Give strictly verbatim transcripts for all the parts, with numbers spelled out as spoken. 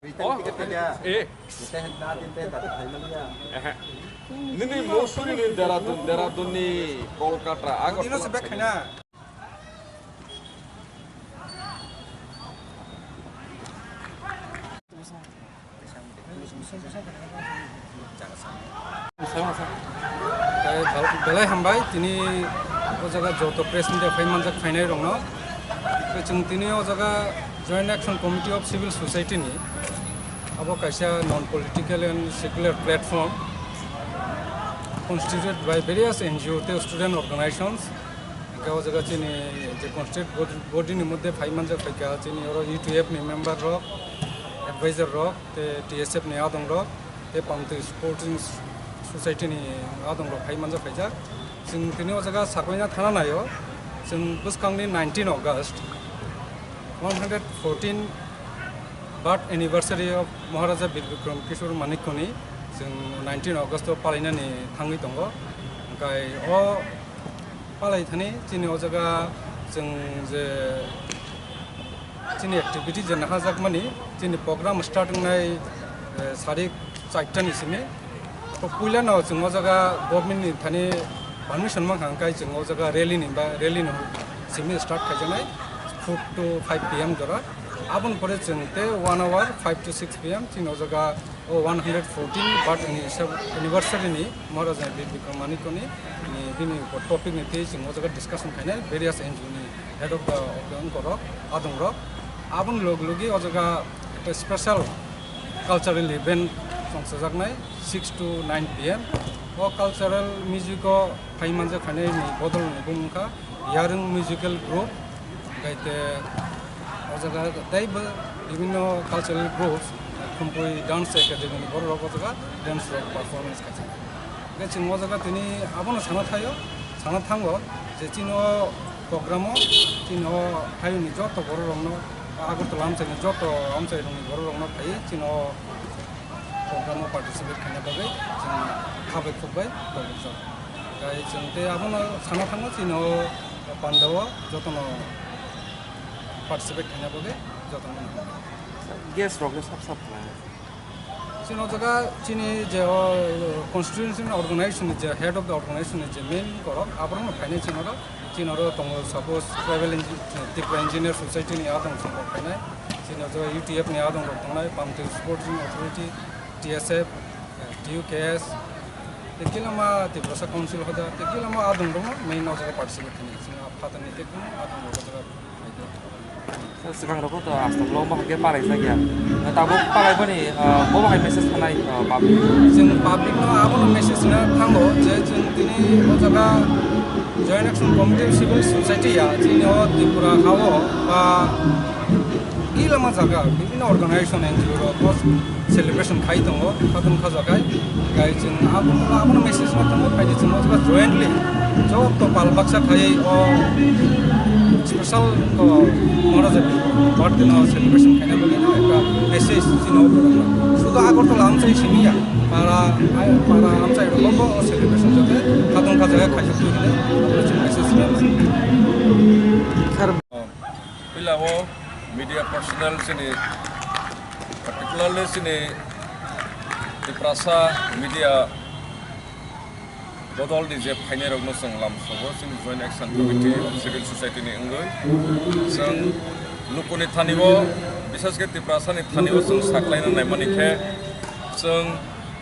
Oh, eh. Ehe. Nini Mussoorie ni Dehradun, Dehradun ni Kolkata, Agartala. Tei bel-, belai hambai tini o jaga joto press media phai manjak phainai rokno. Tei chwng tini o jaga Joint Action Committee of Civil Society ni abo kaisa non political and secular platform constituted by various N G O tei student organizations. Hingke o jaga chini je constituted body, body ni moddhe phai manjak phaikha chini oro U T F ni member rok, advisor rok, tei T S F ni adong rok, tei Pamtwi Sporting Society ni adong rok phai manjak phaijak. Chwng tini o jaga saklaina thana naio, chwng bwskangni nineteen August, one hundred fourteen birth anniversary of Maharaja Bir Bikram Kishore Manikyani chwng nineteen August o palainani thangwi tongo. Hingkai o palai thani chini o jaga chwng je chini activity je nahajakmani, chini program start wngnai, eh, sarik charta ni simi. To puila no chwng o jaga government ni thani permission mankha, hingkai chwng o jaga rally ni ba rally no simi start khaijaknai four to five P M jora. Aboni pore chwng tei one hour, five to six P M chini o jaga o one hundred fourteen birth anni-, anniversary ni Maharaja Bir Bikram Manikyani ni bini topic ni twi chwng o jaga discussion khainai various N G O ni head of the, of the wngkorok, adongrok. Aboni log logi o jaga ekta special cultural event chongsajaknai six to nine P M. O cultural music o phai manjak phainai ni bodol ni bumung kha Yarung Musical Group, hingkai te o jaga teibo bibinno cultural groups, Khumpui Dance Academy ni borok rok o jaga dance rok performance khaijak. Hingke chwng o jaga tini abono sana thaio, sana thango je chini o program o, chini o hayungni joto borok rokno, Agartala amchaini joto amchai rokni borok rokno phai chini o program o participate khaina bagwi chwng khabai khukbai tongrijak. Tei chwng tei abono sana thango chini o panda o jotono participate khaina bagwi jotono. Guest rokno sap sap khlai. Chini o jaga chini je o constituency ni organization ni je head of the organization ni je main borok, aborokno phainai chini oro. Chini oro tongo suppose tribal engi-, Tripura Engineer Society ni adong song rok phainai. Chini o jaga U T F ni adong rok tongnai, Pamtwi Sporting Authority, T S F, T U K S, tei kilama Tiprasa Council hoda, tei kilama adong rokno main o jaga participate khainai. Chini a phatani tei kuno adong rok o jaga. Swkang rok to aswk lo mo hake palai jak ya. Tabuk palai boni, ah, bo hai message khanai, ah, public. Chwng public no abono message na thango je chwng tini o jaga Joint Action Committee Civil Society ya chini o Tripura ha o ba kilama jaga bibhinno organization N G O rok celebration khai tongo, khatungkha jagai. Gai chwng abo, abono message no tamo phaidi chwng o jointly joto pal baksa khaiwi o special o Maharaja birthday no celebration khaina bagwi no ekta message chini o borok no. Sudo Agartala amchai simi ya, para, para amchai rok bo o celebration jote khatungkha jagai khaijak twi hinwi abono chwng message rwna. Puila o media personnel chini, particularly chini Tiprasa media bodol ni je phainai rok no chwng lamsogo chini Joint Action Committee Civil Society ni wngwi chwng lukuni thani o, bishesh khe Tiprasa ni thani o chwng saklaina naimani khe chwng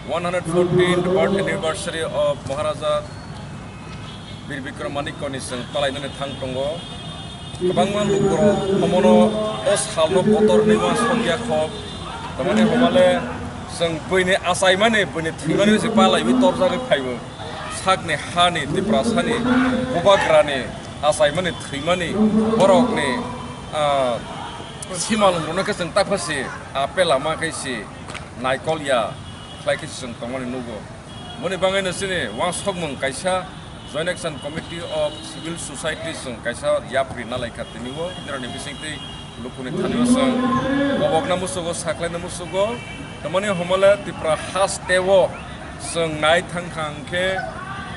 one hundred fourteenth birth anniversary of Maharaja Bir Bikram Manikyani chwng palainani thang tongo. Kwbangma lukurok omono o salno kotorni uansukya kho. Tamani hwnmale chwng buini achaimani, buini thwimani se palaiwi torjagwi phaibo. Sakni hani, Tiprasani, bubagrani achaimani, thwimani, borokni, ah, simalwngrokno khe chwng taphasi, ah, pelama khe si naikol ya khlai khe chwng tongmani nugo. Boni bagwino chini uansukmung kaisa Joint Action Committee of Civil Society chwng kaisa yapri nalaikha tini o, nirokni bisingtwi lukuni thani o chwng kobokna musugo, saklaina musugo. Tamani homole Tipra haste o chwng nai thangkha hwnkhe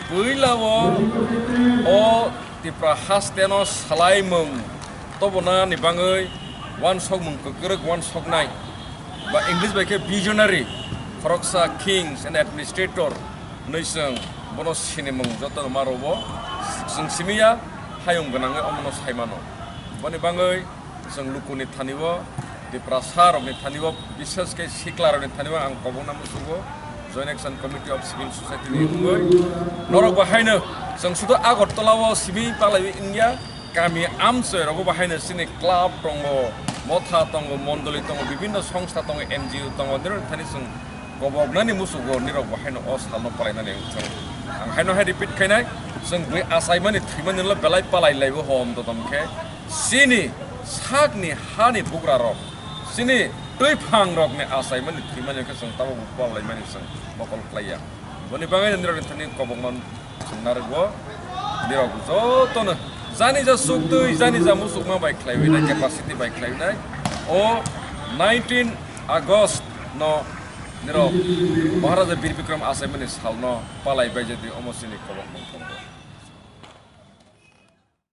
puila o, o Tipra haste no salaimung tobonani bagwi uansukmung kwkrwk uansuknai. Ba English bai khe visionary, khoroksa kings and administrator hwnwi chwng bono sinimung jotono ma rwo. Chwng simi ya, hayung gwnangwi omono sai mano. Boni bangwi chwng lukuni thani-o, Tiprasa rokni thani-o, bishes khe sikla rokni thani-o ang kobokna musugo, Joint Action Committee of Civil Society ni wngwi. Norok bo haino chwng sudu Agartala-o simi palaiwi wngya, kami amchoi rogo bo haino chini club tongo, motha tongo, mondoli tongo, bibinno songstha tongo, N G O tongo, nirok thani chwng koboknani musugo nirok bo haino o salno palainani ang chwng. Ang haino hai repeat khainai, chwng bui achaimani thwimani ulo belai palai laibo hom dodom khe, chini sakni hani bugrarok, chini twiphang rokni achaimani thwimani khe chwng tabuk bo palaimani chwng mokol khlaiya. Boni bagwi nirokni thani kobokma chwng narwgo, nirok jotono jani ja suktwi, jani ja musukma bai khlaiwi nai, capacity bai khlaiwi nai. O nineteen August no nirok Maharaja Bir Bikram achaimani salno palai bai jadi omo chini kobokma tongo.